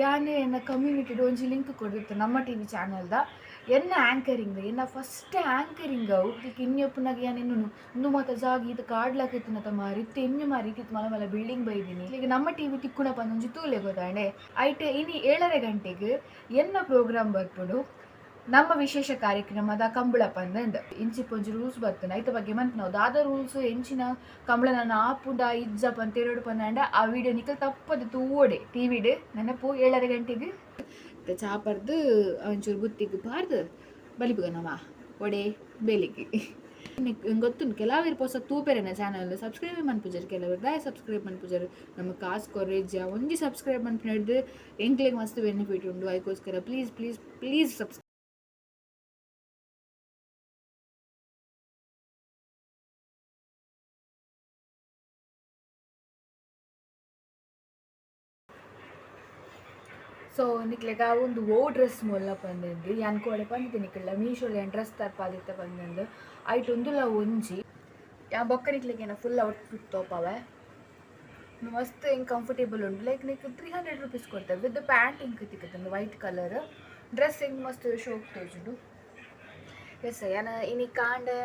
ಯಾನ್ ಎನ್ನ ಕಮ್ಯುನಿಟಿಡ್ ಒಂಜಿ ಲಿಂಕ್ ಕೊರ್ದಿತ್ತೆ ನಮ್ಮ ಟಿವಿ ಚಾನೆಲ್ದ. ಎನ್ನ ಆಂಕರಿಂಗ್, ಎನ್ನ ಫಸ್ಟ್ ಆಂಕರಿಂಗ್ ಅವು. ಇನ್ನೊಪ್ಪುನಾಗ ಯಾನ್ ಎನ್ನುನು ಉಂದು ಮಾತ ಜಾಗ ಈತ್ ಕಾಡ್ಲಾಕ ಇತ್ತಿನತ ಮಾರಿ ಇತ್ತೆ ಎನ್ನಿ ಮಾರಿ ಇತ್ತಿತ್ತು ಮಲ್ಲ ಮಲ್ಲ ಬಿಲ್ಡಿಂಗ್ ಬೈದಿನಿ. ಈಗ ನಮ್ಮ ಟಿವಿ ತಿಕ್ಕುಣ ಪಂದ್ ಒಂಜಿ ತೂಲೆ ಗೊತ್ತಾಂಡೆ. ಐಟ್ ಇನಿ 7:30 ಗಂಟೆಗ್ ಎನ್ನ ಪ್ರೋಗ್ರಾಮ್ ಬರ್ಪುಂಡು. ನಮ್ಮ ವಿಶೇಷ ಕಾರ್ಯಕ್ರಮದ ಕಂಬಳ ಪಂದಂದ್ ಇಂಚಿಪ ಒಂಜಿ ರೂಲ್ಸ್ ಬರ್ತುಂಡು. ಐತ ಬಗ್ಗೆ ಮನ್ಪುನವು ದಾದ ರೂಲ್ಸ್ ಎಂಚಿನ ಕಂಬಳ ನನ ಆಪುಂಡ ಇಜ್ಜ ಪಂದ್ ತೆರೊಡು ಪಂದಾಂಡ ಆ ವಿಡಿಯೋ ನಿಕಲ್ ತಪ್ಪದೆ ತೂವೊಡೆ ಟಿವಿಡ್ ನೆನಪು 7:30 ಗಂಟೆಗ್. ಚಾ ಪರ್ದು ಒಂಚೂರು ಬುತ್ತಿಗ್ ಪಾರ್ದ್ ಬಲಿಪುಗ ನಮ ಒಡೆ ಬೇಲಿಗೆ. ಗೊತ್ತುಂಡು ಕೆಲವೇರು ಪೊಸ ತೂಪೆರೆನ ಚಾನಲ್ ಸಬ್ಸ್ಕ್ರೈಬ್ ಮನ್ಪುಜರ್. ಕೆಲವರು ದಾಯ ಸಬ್ಸ್ಕ್ರೈಬ್ ಮನ್ಪುಜರ್? ನಮ್ಮ ಕಾಸು ಕೊರ್ರೆಜ್ಜ. ಒಂಜಿ ಸಬ್ಸ್ಕ್ರೈಬ್ ಮನ್ಪುನೆಡ್ದ್ ಎಂಕ್ಲೆಗ್ ಮಸ್ತ್ ಬೆನಿಫಿಟ್ ಉಂಡು. ಐಕೋಸ್ಕರ please please please subscribe. So ನಿಕ್ಲೆಗ್ ಆ ಒಂದು ಓ ಡ್ರೆಸ್ ಮೊಲ್ಲ ಪಂದಂದು ಯಾನ್ ಕೋಡೆ ಪಂದಿತ್ತೆ ನಿಕ್ಲೆಡ ಮೀಶೋಡ್ ಯಾನ್ ಡ್ರೆಸ್ ತರ್ಪಾದಿತ್ತೆ ಪಂದಂದು. ಐಟ್ ಉಂದುಲ ಒಂಜಿ. ಯಾನ್ ಬೊಕ್ಕ ನಿಕ್ಲೆಗ್ ಎನ್ನ ಫುಲ್ ಔಟ್ಫಿಟ್ ತೋಪಾವೆ. ಮಸ್ತ್ ಎಂಕ್ ಕಂಫರ್ಟೇಬಲ್ ಉಂಡು. ಲೈಕ್ ನಿಕ್ 300 ರುಪೀಸ್ ಕೊರ್ತೆರ್ ವಿತ್ ಪ್ಯಾಂಟ್ ಎಂಕ್ ತಿಕ್ಕುಂಡು ವೈಟ್ ಕಲರ್ ಡ್ರೆಸ್. ಎಂಕ್ ಮಸ್ತ್ ಶೋಕ್ ತೋಜುಂಡು. ಎಸ್, ಯಾನ್ ಇನಿ ಕಾಂಡೆ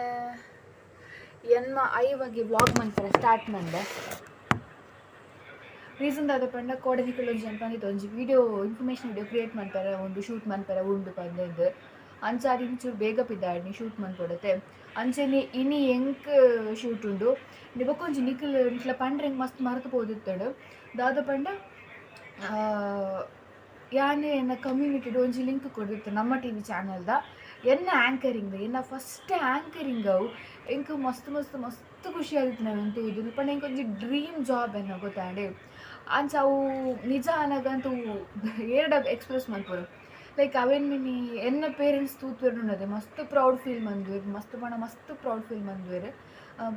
8:50ಗೆ ವ್ಲಾಗ್ ಮನ್ಪೆರೆ ಸ್ಟಾರ್ಟ್ ಮಂದೆ. ರೀಸನ್ ದಾದ ಪಂಡ ಕೋಡೆ ನಿಕುಲು ಒಂಜಿ ಪಂದಿತ್ತೆ ಒಂಜಿ ವಿಡಿಯೋ, ಇನ್ಫಾರ್ಮೇಷನ್ ವಿಡಿಯೋ ಕ್ರಿಯೇಟ್ ಮನ್ಪೆರೆ ಉಂಡು, ಶೂಟ್ ಮನ್ಪೆರೆ ಉಂಡು ಪಂದ್. ಅಂಚಾದ್ ಇಂಚೂರು ಬೇಗ ಪಿದಾಡ್ನಿ ಶೂಟ್ ಮನ್ಪೊಡತೆ. ಅಂಚನೆ ಇನಿ ಎಂಕ್ ಶೂಟ್ ಉಂಡು. ಬೊಕೊಂಜಿ ನಿಕುಲು ನಿಕ್ಲ ಪಂಡ್ರೆ ಎಂಕ್ ಮಸ್ತ್ ಮರತ್ ಪೋದಿತ್ತುಂಡು. ದಾದ ಪಂಡ ಯಾನ್ ಎನ್ನ ಕಮ್ಯುನಿಟಿಡ್ ಒಂಜಿ ಲಿಂಕ್ ಕೊರ್ದಿತ್ತೆ ನಮ್ಮ ಟಿವಿ ಚಾನೆಲ್ದ. ಎನ್ನ ಆಂಕರಿಂಗ್, ಎನ್ನ ಫಸ್ಟ್ ಆಂಕರಿಂಗ್ ಅವು. ಎಂಕ್ ಮಸ್ತ್ ಮಸ್ತ್ ಮಸ್ತ್ ಖುಷಿ ಆದಿತ್ತು ಅವೆನ್ ತೂದು. ಪಂಡ ಎಂಕ್ ಒಂಜಿ ಡ್ರೀಮ್ ಜಾಬ್ ಎನ್ನ ಗೊತ್ತಾಂಡೆ. ಅಂಚ ಅವು ನಿಜ ಆನಗಂತೂ ಏರ್ಡ ಎಕ್ಸ್ಪ್ರೆಸ್ ಮನ್ಪೊಡು. ಲೈಕ್ ಅವೆನ್ ಮಿನಿ ಎನ್ನ ಪೇರೆಂಟ್ಸ್ ತೂತ್ವೆರ್ ಮಸ್ತ್ ಪ್ರೌಡ್ ಫೀಲ್ ಮಂದುವೆರ್. ಮಸ್ತ್ ಪಂಡ ಮಸ್ತ್ ಪ್ರೌಡ್ ಫೀಲ್ ಮಂದುವೆರ್.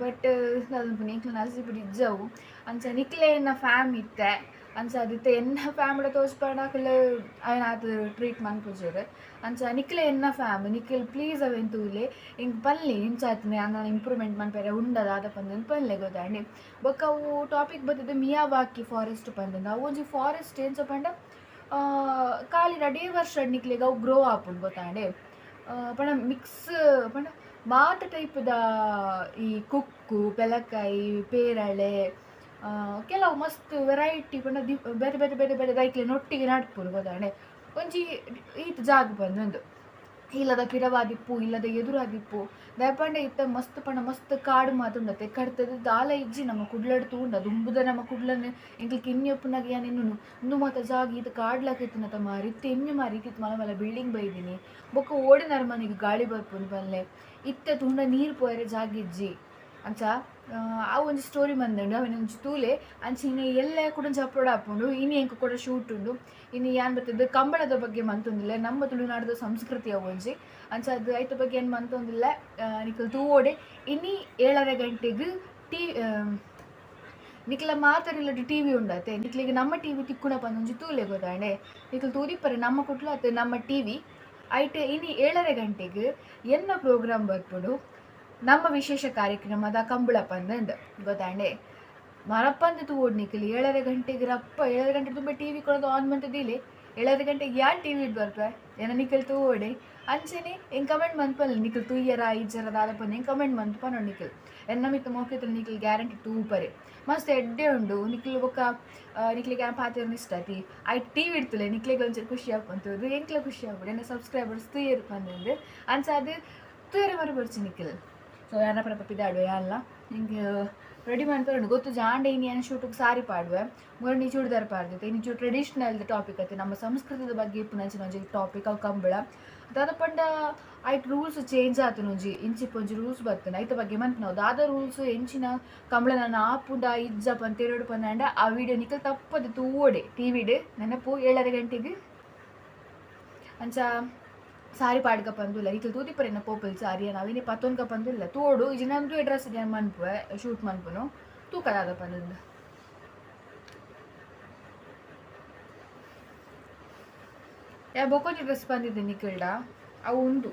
ಬಟ್ ದಾದ ಎಂಕ್ಲ ನಸೀಬುಡು ಇಜ್ಜವು. ಅಂಚ ನಿಕ್ಲೆ ಎನ್ನ ಫ್ಯಾಮ್ ಇತ್ತೆ. ಅಂಚ ಅದಿತ್ತೆ ಎನ್ನ ಫ್ಯಾಮಿಲಿ ತೋಜ್ಪಾಂಡ ಅಕುಲು ಅವೆನ್ ಆತ್ ಟ್ರೀಟ್ ಮನ್ಪುಜೆರ್. ಅಂಚ ನಿಕ್ಲೆ ಎನ್ನ ಫ್ಯಾಮ್, ನಿಕ್ಲ್ ಪ್ಲೀಸ್ ಅವೆನ್ ತೂಲೆ. ಎಂಕ್ ಪನ್ಲೆ ಎಂಚ ಆತ್ಂಡ್, ಯಾನ್ ಇಂಪ್ರೂವ್ಮೆಂಟ್ ಮನ್ಪೆರೆ ಉಂಡ ದಾದ ಪಂದ್ ಪನ್ಲೆ ಗೊತ್ತಾಂಡ್. ಬೊಕ್ಕ ಅವು ಟಾಪಿಕ್ ಬತ್ತುದು ಮಿಯಾವಾಕಿ ಫಾರೆಸ್ಟ್ ಪಂದ್. ಅವು ಒಂಜಿ ಫಾರೆಸ್ಟ್ ಎಂಚ ಪಂಡ ಖಾಲಿ ರಡ್ಡೇ ವರ್ಷ ನಿಕ್ಲೆಗ್ ಅವು ಗ್ರೋ ಆಪುಂಡು ಗೊತ್ತಾಂಡೆ. ಪಂಡ ಮಿಕ್ಸ್ ಪಂಡ ಮಾತ ಟೈಪ್ದ ಈ ಕುಕ್ಕು, ಪೆಲಕಾಯಿ, ಪೇರಳೆ, ಕೆಲವು ಮಸ್ತ್ ವೆರೈಟಿ ಪಂಡ ಬೇತೆ ಬೇತೆ ಬೇತೆ ಬೇತೆ ದೈಕ್ಲೆನ್ ಒಟ್ಟಿಗೆ ನಡ್ಪುಂಡು ಗೊತ್ತಾಂಡೆ. ಒಂಜಿ ಈತ್ ಜಾಗ ಪಂದ್ ಇಲ್ಲದ ಪಿರವಾದಿಪ್ಪು, ಇಲ್ಲದ ಎದುರಾದಿಪ್ಪು. ದಾಯೆ ಪಂಡ ಇತ್ತೆ ಮಸ್ತ್ ಪಂಡ ಮಸ್ತ್ ಕಾಡು ಮಾತ ಉಂಡತೆ ಕಡ್ತದ್ ದಾಲ ಇಜ್ಜಿ. ನಮ್ಮ ಕುಡ್ಲಡ್ ತೂಂಡ ದುಂಬುದ ನಮ್ಮ ಕುಡ್ಲನ್ ಎಂಕ್ಲ ಕಿನ್ನಿ ಉಪ್ಪುನಗ ಯಾನ್ ಎನ್ನುನು ಉಂದು ಮಾತ ಜಾಗ ಈತ್ ಕಾಡ್ಲಕ ಇತ್ತಿನತ ಮಾರಿ ಇತ್ತೆ ಎನ್ನಿ ಮಾರಿ ಇತ್ತಿತ್ ಮಲ್ಲ ಮಲ್ಲ ಬಿಲ್ಡಿಂಗ್ ಬೈದಿನಿ. ಬೊಕ್ಕ ಓಡೆ ನರಮನಿಗ್ ಗಾಳಿ ಬರ್ಪುಂಡು ಪನ್ಲೆ. ಇತ್ತೆ ತೂಂಡ ನೀರ್ ಪೋಯೆರೆ ಜಾಗ ಇಜ್ಜಿ. ಅಂಚ ಅವು ಒಂಜಿ ಸ್ಟೋರಿ ಮಂದುಂಡು, ಅವೆನ್ ಒಂಜಿ ತೂಲೆ. ಅಂಚ ಇನಿ ಎಲ್ಲೆ ಕುಡೊಂಜಿ ಅಪ್ಲೋಡ್ ಆಪುಂಡು. ಇನಿ ಎಂಕ್ ಕೂಡ ಶೂಟ್ ಉಂಡು. ಇನಿ ಯಾನ್ ಬತ್ತುದು ಕಂಬಳದ ಬಗ್ಗೆ ಮಂತೊಂದುಲ್ಲೆ. ನಮ್ಮ ತುಳುನಾಡುದ ಸಂಸ್ಕೃತಿ ಅವು ಒಂಜಿ. ಅಂಚ ಅದು ಐತ ಬಗ್ಗೆ ಏನ್ ಮಂತೊಂದುಲ್ಲೆ. ನಿಕುಲು ತೂವೊಡೆ. ಇನಿ 7:30 ಗಂಟೆಗ್ ಟಿ ನಿಕ್ಲ ಮಾತೆರೆಲ್ಲಡ್ ಟಿವಿ ಉಂಡತೆ. ನಿಕ್ಲೆಗ್ ನಮ್ಮ ಟಿವಿ ತಿಕ್ಕುನ ಪಂದ್ ಒಂಜಿ ತೂಲೆ ಗೊತ್ತಾಂಡೆ. ನಿಕುಲು ತೂದಿಪ್ಪರೆ ನಮ್ಮ ಕುಡ್ಲ ಅತ್ ನಮ್ಮ ಟಿವಿ. ಐಟ್ ಇನಿ 7:30 ಗಂಟೆಗ್ ಎನ್ನ ಪ್ರೋಗ್ರಾಮ್ ಬರ್ಪುಂಡು. ನಮ್ಮ ವಿಶೇಷ ಕಾರ್ಯಕ್ರಮದ ಕಂಬಳ ಪಂದ್ ಗೊತ್ತಾಂಡೆ. ಮರಪ್ಪಂದ್ ತೂವೊಡು ನಿಕುಲು. 7:30 ಗಂಟೆಗ್ ರಪ್ಪ 7:30 ಗಂಟೆ ದುಂಬೆ ಟಿವಿ ಕೊನೊದು ಆನ್ ಮಂತ್ ದೀಲೆ. 7:30 ಗಂಟೆಗ್ ಯಾನ್ ಟಿವಿಡ್ ಬರ್ಪೆ ಎನ ನಿಕುಲು ತೂವೊಡೆ. ಅಂಚನೆ ಎಂಕ್ ಕಮೆಂಟ್ ಮನ್ಪಲೆ ನಿಕುಲು ತೂಯರ ಇಜ್ಜರ ದಾದ ಪಂದ್ ಎಂಕ್ ಕಮೆಂಟ್ ಮಂತ್ ಪನೊಡು ನಿಕುಲು. ಎನ್ನ ಮಿತ್ತ್ ಮೋಕೆತುಲು ನಿಕುಲು ಗ್ಯಾರಂಟಿ ತೂಪರೆ. ಮಸ್ತ್ ಎಡ್ಡೆ ಉಂಡು. ನಿಕುಲು ಬೊಕ್ಕ ನಿಕ್ಲೆಗ್ ಯಾನ್ ಪಾತೆರ್ನ ಇಷ್ಟ ಆತಿ. ಐಟ್ ಟಿವಿ ಇಡ್ತುಲೆ ನಿಕ್ಲೆಗ್ ಒಂಚೂರು ಖುಷಿ ಆಪುಂಡು, ಎಂಕ್ಲ ಖುಷಿ ಆಪುಂಡು ಎನ್ನ ಸಬ್ಸ್ಕ್ರೈಬರ್ಸ್ ತೂಯೆರ್ ಪಂದ್. ಅಂಚಾದ್ ತೂಯೆರೆ ಮರಪೊಡ್ಚಿ ನಿಕುಲು. ಸೊ ಯಾನ್ ಅಪರಪ ಪಿದಾಡುವೆ. ಯಾನ್ಲ ಎಂಕ್ ರೆಡಿ ಮನ್ಪೆರೆ ಗೊತ್ತು ಜಾಂಡೆ. ಇನಿ ಯಾನ್ ಶೂಟುಗ್ ಸಾರಿ ಪಾಡುವೆ. ಮೊನ್ನೆ ಚೂಡಿದಾರ್ ಪಾಡ್ದಿತ್ತೆ. ಇನಿ ಚೂರು ಟ್ರೆಡಿಷನಲ್ ಟಾಪಿಕ್ ಅತ್ತೆ, ನಮ್ಮ ಸಂಸ್ಕೃತಿದ ಬಗ್ಗೆ ಇಪ್ಪುನಂಚಿನ ಒಂಜಿ ಟಾಪಿಕ್ ಅವು ಕಂಬಳ. ದಾದ ಪಂಡ ಐಟ್ ರೂಲ್ಸ್ ಚೇಂಜ್ ಆತುಂಡು. ಒಂಜಿ ಇಂಚಿಪ ಒಂಜಿ ರೂಲ್ಸ್ ಬತ್ತುಂಡು. ಐತ ಬಗ್ಗೆ ಮನ್ಪುನವು ದಾದ ರೂಲ್ಸ್ ಎಂಚಿನ ಕಂಬಳ ನನ ಆಪುಂಡ ಇಜ್ಜ ಪಂದ್ ತೆರೊಡು ಪಂದಾಂಡ ಆ ವಿಡಿಯೋ ನಿಕುಲು ತಪ್ಪದೆ ತೂವೊಡೆ ಟಿವಿಡ್ ನೆನಪು 7:30 ಗಂಟೆಗ್. ಅಂಚ ಸಾರಿ ಪಾಡ್ಕ ಪಂದುಲ್ಲ. ನಿಕುಲು ತೂದಿಪ್ಪರೆ ಎನ್ನ ಪರ್ಪಲ್ ಸಾರಿ. ಯಾನ್ ಅವೆನೆ ಪತ್ತೊನ್ಕ ಪಂದುಲ್ಲ. ತೂವೊಡು ಇಜ್ಜಿಂಡ ಉಂದುವೆ ಡ್ರೆಸ್ ಯಾನ್ ಮನ್ಪುವೆ ಶೂಟ್ ಮನ್ಪುನು. ತೂಕ ದಾದ ಪಂದ್. ಯಾನ್ ಬೊಕೊಂಜಿ ಡ್ರೆಸ್ ಪಂದಿದ್ದೆ ನಿಕಲ್ಡ, ಅವು ಉಂದು.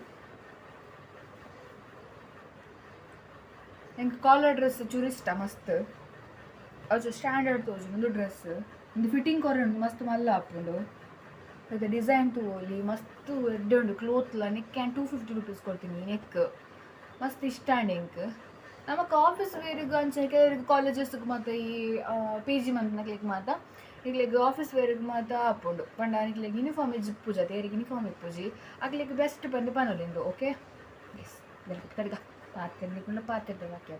ಎಂಕ್ ಕಾಲರ್ ಡ್ರೆಸ್ ಚೂರು ಇಷ್ಟ ಮಸ್ತ್. ಅವು ಸ್ಟ್ಯಾಂಡರ್ಡ್ ತೋಜುಂಡು. ಉಂದು ಡ್ರೆಸ್ ಉಂದು ಫಿಟ್ಟಿಂಗ್ ಕೊರಂಡು ಮಸ್ತ್ ಮಲ್ಲ ಆಪುಂಡು. ಮತ್ತೆ ಡಿಸೈನ್ ತೂವೊಲಿ ಮಸ್ತ್ ಎಡ್ಡೆ ಉಂಡು ಕ್ಲೋತ್ಲ ನೆಕ್ ಆ್ಯಂಡ್ 250 ರುಪೀಸ್ ಕೊಡ್ತೀನಿ ನೆಕ್ ಮಸ್ತ್ ಇಷ್ಟ ಆಂಡ್ ಎಂಕ್ ನಮಕ್ ಆಫೀಸ್ ವೇರಿಗೆ ಅಂಚ ಕೆಲವರಿಗೆ ಕಾಲೇಜಸ್ಗೆ ಮಾತ ಈ ಪಿ ಜಿ ಮಂತ್ನಕ್ಲೆಗ್ ಮಾತ ನಿಕ್ಲೆಗ್ ಆಫೀಸ್ ವೇರಿಗೆ ಮಾತ ಆಪುಂಡು ಪಂಡ ನಿಕ್ಲೆಗ್ ಯೂನಿಫಾರ್ಮ್ ಇಪ್ಪುಜಿ ಅತ ಏರಿಗೆ ಯೂನಿಫಾರ್ಮ್ ಇಪ್ಪುಜಿ ಅಕ್ಲೆಗ್ ಬೆಸ್ಟ್ ಪಂದ್ ಪನೊಲಿ ಓಕೆ ಎಸ್ ಕಡೆಗ ಪಾತೆರ್ನಿಕುಂಡ ಪಾತೆರ್ದ ವಾಕ್ಯ.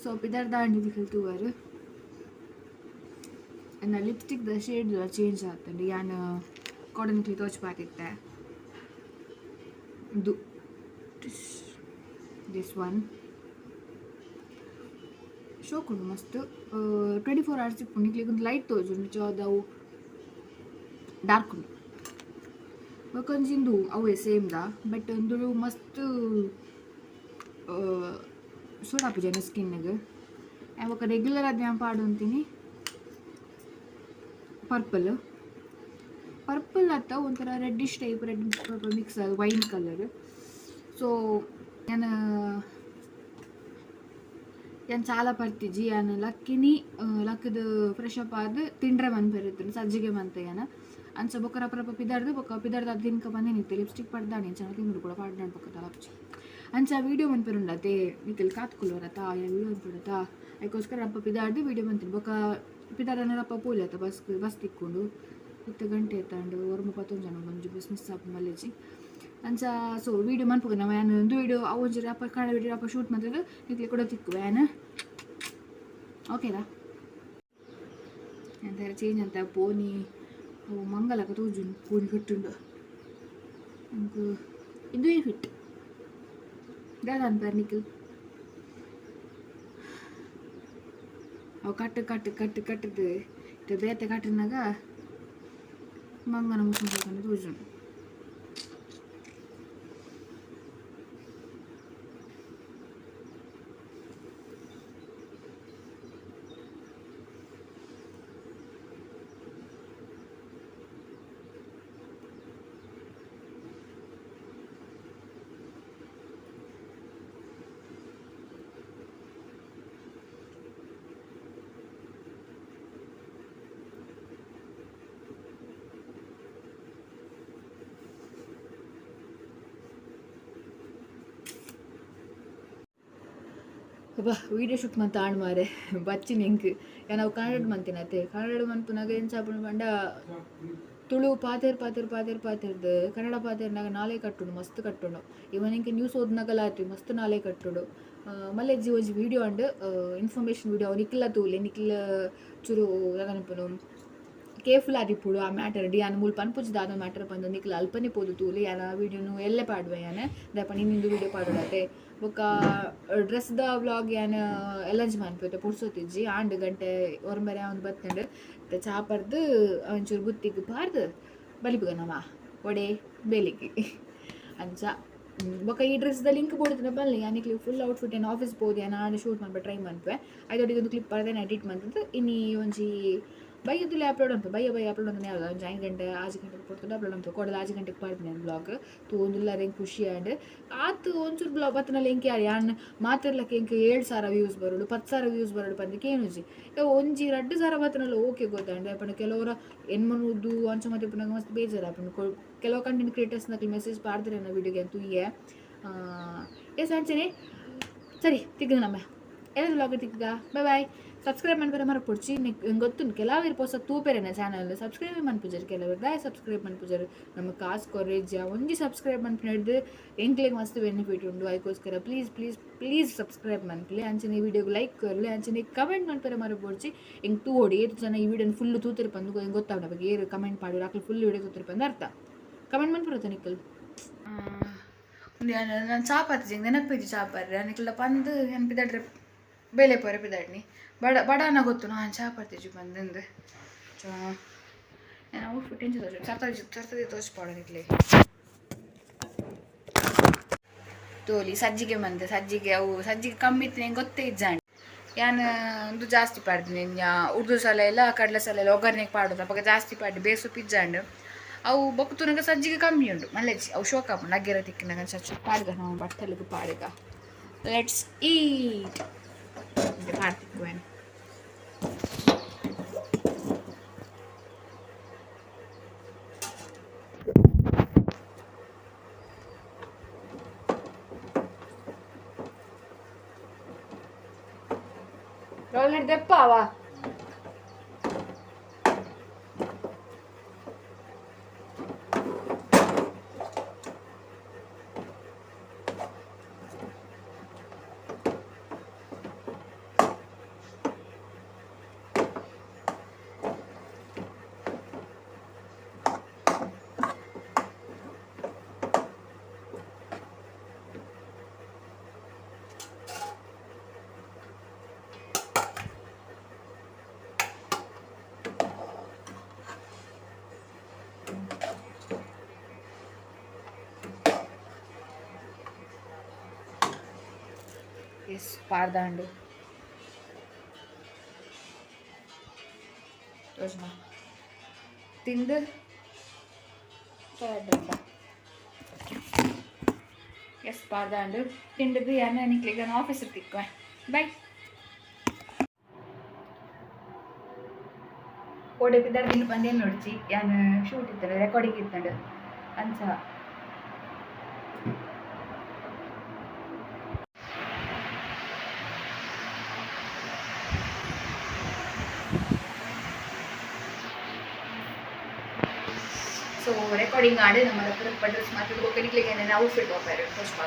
ಸೊ ಪಿದರ್ದಾಂಡ್ ತೂವರ್ ಎನ್ನ ಲಿಪ್ಸ್ಟಿಕ್ the shade change ಆತುಂಡು ಯಾನ್ ಕೊಡನಿಕ್ಲಿ ತೋಜ್ಪಾದಿತ್ತೆ ಇದು this one ಶೋಕುಂಡು ಮಸ್ತ್ 24 ಅವರ್ಸ್ ಇಪ್ಪುಂಡು ನಿಕ್ಲೆಗ್ ಒಂದು ಲೈಟ್ ತೋಜುಂಡು ನಿಜವಾದ ಅವು ಡಾರ್ಕ್ ಉಂಡು ಬೊಕ ಒಂಜಿ ಇಂದು ಅವೇ ಸೇಮ್ the but ಉಂದು ಮಸ್ತ್ ಸೂಟ್ ಆಪುಜಿ ಎನ್ನ ಸ್ಕಿನ್ಗೆ ಬೊಕ ರೆಗ್ಯುಲರ್ ಆದ್ ಯಾನ್ ಪಾಡೊಂತಿನಿ ಪರ್ಪಲ್ ಪರ್ಪಲ್ ಅತ್ತ ಒಂಥರ reddish type red purple mix wine colour. So ಯಾನ್ ಯಾನ್ ಚಾಲ ಪರ್ತಿಜಿ ಯಾನ್ ಲಕ್ಕಿನಿ ಲಕ್ಕುದು ಫ್ರೆಶ್ ಅಪ್ ಆದ್ ತಿಂಡ್ರೆ ಮನ್ಪೆರೆ ಸಜ್ಜಿಗೆ ಮಂತೆ ಯಾನ್ ಅಂಚ ಬೊಕ ರಪ ರಪ ಪಿದರ್ದು ಬೊಕ ಪಿದರ್ದು ಅದು ತಿನ್ಕ ಬಂದಿನಿತ್ತೆ ಲಿಪ್ಸ್ಟಿಕ್ ಪಾಡ್ದಾಣಿ ಅಂಚ ತಿಂದು ಕೂಡ ಪಾಡ್ದಾಂಡ್ ಬೊಕ ತಲಪುಜಿ ಅಂಚ ವೀಡಿಯೋ ಮನ್ಪೆರುಂಡತೆ ನಿಕಲ್ ಕಾತ್ಕುಲ್ಲುವರತ ಯಾನ್ ವೀಡಿಯೋ ಮನ್ಪುಡತ ಐಕೋಸ್ಕರ ರಪ್ಪ ಪಿದಾಡ್ದು ವೀಡಿಯೋ ಮಂತಿನಿ ಬೊಕ ಪಿದಾಡನ ರಪ್ಪ ಪೋಲೆ ಬಸ್ ಬಸ್ ತಿಕ್ಕೊಂಡು ಇತ್ತೆ ಗಂಟೆ ಎತ್ತಾಂಡು ಒರ್ಂಬ ಪತ್ತೊಂಜಿ ಒಂಜಿ ಬಸ್ ಮಿಸ್ ಆಪುಂಡು ಮಲ್ಲೆಜಿ ಅಂಚ ಸೊ ವೀಡಿಯೋ ಮನ್ಪುಗ ನಮ ಯಾನ್ ಒಂದು ವೀಡಿಯೋ ಅವು ಒಂಜಿ ರಪ್ಪ ಕನ್ನಡ ವೀಡಿಯೋ ರಪ್ಪ ಶೂಟ್ ಮಂತುದು ನಿಕ್ಲೆ ಕೂಡ ತಿಕ್ಕುವೆ ಯಾನ್ ಓಕೆದಾ ಎಂತಾರ ಚೇಂಜ್ ಅಂತ ಪೋನಿ ಅವು ಮಂಗಲಕ ತೋಜುಂಡು ಪೋನಿ ಕಟ್ಟುಂಡು ಅಂಕ್ ಇಂದುವೇ ಫಿಟ್ ದಾದ ಅನ್ಪರ್ ನಿಖಿಲ್ ಅವು ಕಟ್ಟು ಕಟ್ಟು ಕಟ್ಟು ಕಟ್ಟುದು ಇತ್ತೆ ಬೇತೆ ಕಟ್ಟಿನಾಗ ಮಂಗನ ಮುಸುಂಡು ತೋಜುಂಡು. ಅಬ್ಬಾ ವೀಡಿಯೋ ಶೂಟ್ ಮಂತ ಆಂಡ್ ಮಾರೆ ಬಚ್ಚಿನ ಎಂಕ್ ಯಾನ್ ಅವು ಕನ್ನಡ ಮಂತಿನತೆ ಕನ್ನಡ ಮನ್ಪುನಗ ಎಂಚ ಆಪುಂಡು ಪಂಡ ತುಳು ಪಾತೆರ್ ಪಾತೆರ್ ಪಾತೆರ್ ಪಾತೆರ್ದ್ ಕನ್ನಡ ಪಾತೆರ್ನಾಗ ನಾಲೆ ಕಟ್ಟುಂಡು ಮಸ್ತ್ ಕಟ್ಟುಂಡು ಇವನ್ ಎಂಕ್ ನ್ಯೂಸ್ ಓದ್ನಗಲ ಆತು ಮಸ್ತ್ ನಾಲೆ ಕಟ್ಟುಂಡು ಮಲ್ಲೆಜ್ಜಿ ಒಂಜಿ ವೀಡಿಯೋ ಅಂಡ್ ಇನ್ಫಾರ್ಮೇಷನ್ ವೀಡಿಯೋ ನಿಕ್ಲ ತೂಲೆ ನಿಕ್ಲ ಚೂರು ದಾದ ಕೇರ್ಫುಲ್ ಆದಿಪ್ಪೊಡು ಆ ಮ್ಯಾಟರ್ ಡಿ ಯಾನ್ ಮೂಲು ಪನ್ಪುಜಿ ದಾದ ಮ್ಯಾಟರ್ ಪಂದ್ ನಿಕ್ಲ ಅಲ್ಪನೆ ಪೋದು ತೂಲೆ ಯಾನ್ ಆ ವೀಡಿಯೋನು ಎಲ್ಲೆ ಪಾಡುವೆ ಯಾನ್ ದಾಯೆ ಪಂಡ ಇನ್ನಿಂದು ವೀಡಿಯೋ ಪಾಡೊಡತೆ ಬೊಕ್ಕ ಡ್ರೆಸ್ದ ವ್ಲಾಗ್ ಯಾನ್ ಎಲ್ಲಂಜಿ ಮನ್ಪುವೆ ಪುರ್ಸೊತ್ತಿಜ್ಜಿ ಆಂಡ್ ಗಂಟೆ ಒರಂಬರೆ ಆವೊಂದು ಬತ್ತುಂಡು ಇತ್ತೆ ಚಾ ಪರ್ದು ಒಂಚೂರು ಬುತ್ತಿಗ್ ಪಾರ್ದ್ ಬಲಿಪುಗ ನಮ ಒಡೆ ಬೇಲೆಗ್ ಅಂಚ ಬೊಕ್ಕ ಈ ಡ್ರೆಸ್ದ ಲಿಂಕ್ ಬೋಡಿತ್ತಿನ ಪನ್ಲೆ ಯಾನ್ ನಿಕ್ಲೆಗ್ ಫುಲ್ ಔಟ್ಫಿಟ್ ಯಾನ್ ಆಫೀಸ್ ಪೋದು ಯಾನ್ ಆಂಡ ಶೂಟ್ ಮನ್ಪೆ ಟ್ರೈ ಮನ್ಪುವೆ ಐತೊಟ್ಟಿಗೆ ಒಂದು ಕ್ಲಿಪ್ ಪಾಡ್ದ್ ಎಡಿಟ್ ಮಂತುದು ಇನಿ ಒಂಜಿ ಬಯ್ಯದುಲೆ ಅಪ್ಲೋಡ್ ಮನ್ಪುವೆ ಬಯ್ಯ ಬಯ್ಯ ಅಪ್ಲೋಡ್ ಮಂತುಂಡ ಯಾವ್ದ ಒಂಜಿ 5 ಗಂಟೆ 6 ಗಂಟೆ ಪೊರ್ತುಡು ಅಪ್ಲೋಡ್ ಮನ್ಪುವೆ ಕೋಡೆಲ 6 ಗಂಟೆಗೆ ಪಾಡ್ದಿನಿ ಯಾನ್ ಬ್ಲಾಗ್ ತೂವೊಂದುಲ್ಲಾರ್ ಎಂಕ್ ಖುಷಿ ಆಂಡ್ ಆತ್ ಒಂಚೂರು ಬ್ಲಾಗ್ ಬತ್ತಿನಲ್ಲ ಎಂಕ್ ಯಾರ್ ಯಾನ್ ಮಾತೆರ್ಲಕ ಎಂಕ್ 7000 ವ್ಯೂಸ್ ಬರೊಡು 10,000 ವ್ಯೂಸ್ ಬರೊಡು ಪಂದ್ ಕೇನುಜಿ ಒಂಜಿ 2000 ಬತ್ತಿನಲ್ಲ ಓಕೆ ಗೊತ್ತಾಂಡ್ ದಾಯೆ ಪಂಡ ಕೆಲವರ ಎನ್ಮನೂದು ಅಂಚ ಮಾತ ಇಪ್ಪುನಗ ಮಸ್ತ್ ಬೇಜಾರ್ ಆಪುಂಡು ಕೆಲವು ಕಂಟೆಂಟ್ ಕ್ರಿಯೇಟರ್ಸ್ ನಕುಲು ಮೆಸೇಜ್ ಪಾಡ್ದೆರ್ ಎನ್ನ ವೀಡಿಯೋಗೆ ಯಾನ್ ತೂಯೆ ಎಸ್ ಅಂಚನೆ ಸರಿ ತಿಕ್ಕುಗ ನಮ್ಮ ಎಲ್ಲದ ವ್ಲಾಗ್ ತಿಕ್ಕುಗ ಬಾಯ್ ಬಾಯ್. ಸಬ್ಸ್ಕ್ರೈಬ್ ಮನ್ಪೆರೆ ಮರಪೊಡ್ಚಿ. ಗೊತ್ತುಂಡು, ಕೆಲವರು ಪೊಸ ತೂಪೆರೆನ ಚಾನಲ್ ಸಬ್ಸ್ಕ್ರೈಬ್ ಮನ್ಪುಜರ್. ಕೆಲವರು ದಾಯ ಸಬ್ಸ್ಕ್ರೈಬ್ ಮನ್ಪುಜರ್? ನಮ್ಮ ಕಾಸು ಕೊರ್ರೆಜ್ಜ. ಒಂಜಿ ಸಬ್ಸ್ಕ್ರೈಬ್ ಮನ್ಪಿನ ಹಿಡ್ದು ಎಂಕ್ಲೆಗ್ ಮಸ್ತ್ ಬೆನಿಫಿಟ್ ಉಂಡು. ಅದಕ್ಕೋಸ್ಕರ ಪ್ಲೀಸ್ ಪ್ಲೀಸ್ ಪ್ಲೀಸ್ ಸಬ್ಸ್ಕ್ರೈಬ್ ಮನ್ಪುಲೆ. ಅಂಚನೆ ವಿಡಿಯೋಗೆ ಲೈಕ್ ಕೊರ್ಲೆ. ಅಂಚನೆ ಕಮೆಂಟ್ ಮನ್ಪೆರೆ ಮರಪೊಡ್ಚಿ. ಎಂಕ್ ತೂವೊಡು ಏತ್ ಜನ ಈ ವಿಡಿಯೋನ ಫುಲ್ ತೂತೆರ್ ಪಂದ್ ಗೊತ್ತಾವಡ ಬಗ್ಗೆ. ಏರು ಕಮೆಂಟ್ ಪಾಡೋರು ಅಕ್ಲು ಫುಲ್ ವಿಡಿಯೋ ತೂತೆರ್ ಪಂದ್ ಅರ್ಥ. ಕಮೆಂಟ್ ಮನ್ಪುರತ ನಿಕ್ಕಲ್. ನಾನು ಚಾಪಾತಿ ನೆನಪಿಜ್ಜಿ. ಚಾಪಾರಿ ನಿಕ್ಲ ಪಂದ್ ನೆನಪಿದಾಡ್ರೆ ಬೇಲೆ ಪೋರೆ ಪಿದಾಡ್ನಿ. ಬಡ ಬಡಾನ ಗೊತ್ತು ನಾನು ಚಾಪಾತಿಜಿ ಬಂದಂದು. ಚಾ ನಾನು ಔಟ್ಫಿಟ್ ಎಂಚ ತೋಜು ಸರ್ತದಿ ಸರ್ತದಿ ತೋಚ್ಪಾಡು ನಿಕ್ಲೆ. ತೋಲಿ ಸಜ್ಜಿಗೆ ಮಂದೆ. ಸಜ್ಜಿಗೆ ಅವು ಸಜ್ಜಿಗೆ ಕಮ್ಮಿ ಇತ್ತು, ನಂಗೆ ಗೊತ್ತೇ ಇಜ್ಜಾಂಡ್. ಯಾನ್ ಒಂದು ಜಾಸ್ತಿ ಪಾಡ್ದಿನಿ. ಉರ್ದು ಸಲ ಎಲ್ಲ ಕಡಲೆ ಸಲ ಎಲ್ಲ ಒಗ್ಗರಣೆಗೆ ಪಾಡೋದು. ಅಪಗ ಜಾಸ್ತಿ ಪಾಡಿ ಬೇಸು ಪಿಜ್ಜಾಂಡ್. ಅವು ಬೊಕ್ಕ ಸಜ್ಜಿಗೆ ಕಮ್ಮಿ ಉಂಡು ಮಲ್ಲೆಜ್ಜಿ. ಅವು ಶೋಕ ಆಪುಂಡು ಅಗ್ಗೆರ ತಿಕ್ಕಿನಾಗ. ಚಚ್ಚು ಪಾಡ್ಗ ನಾವು ಬಟ್ಟಲಿಗೆ ಪಾಡ್ಗ. Let's eat. ಪಾಡ್ತಿಕ್ವೇನು ರೋಲ್ ಹಿಡ್ದೆಪ್ಪ ಅವ. ಎಸ್, ಪಾಡ್ದಾಂಡು ಯೋಜನಾ ತಿಂದು. ಎಸ್, ಪಾಡ್ದಾಂಡು ತಿಂಡದು. ಯಾರನ್ನ ನಿಕ್ಲಿಗೆ ನಾನು ಆಫೀಸ್ ತಿಕ್ಕು. ಬೈ. ಓಡೆ ಪಿದಾರ್ ದಿನ ಬಂದೇನು ನೋಡ್ಚಿ. ಯಾನ್ ಶೂಟ್ ಇತ್ತಂಡು, ರೆಕಾರ್ಡಿಂಗ್ ಇತ್ತಂಡು ಅಂಚ. ಸೊ ರೆಕಾರ್ಡಿಂಗ್ ಆಡಿ ನಮ್ಮ ಡ್ರೆಸ್ ಮಾತಾಡ್ಬೇಕು. ನಿಕ್ಲಿಗೆ ಔಟ್ಫಿಟ್ ಹೋಗ್ತಾರೆ ಫಸ್ಟ್.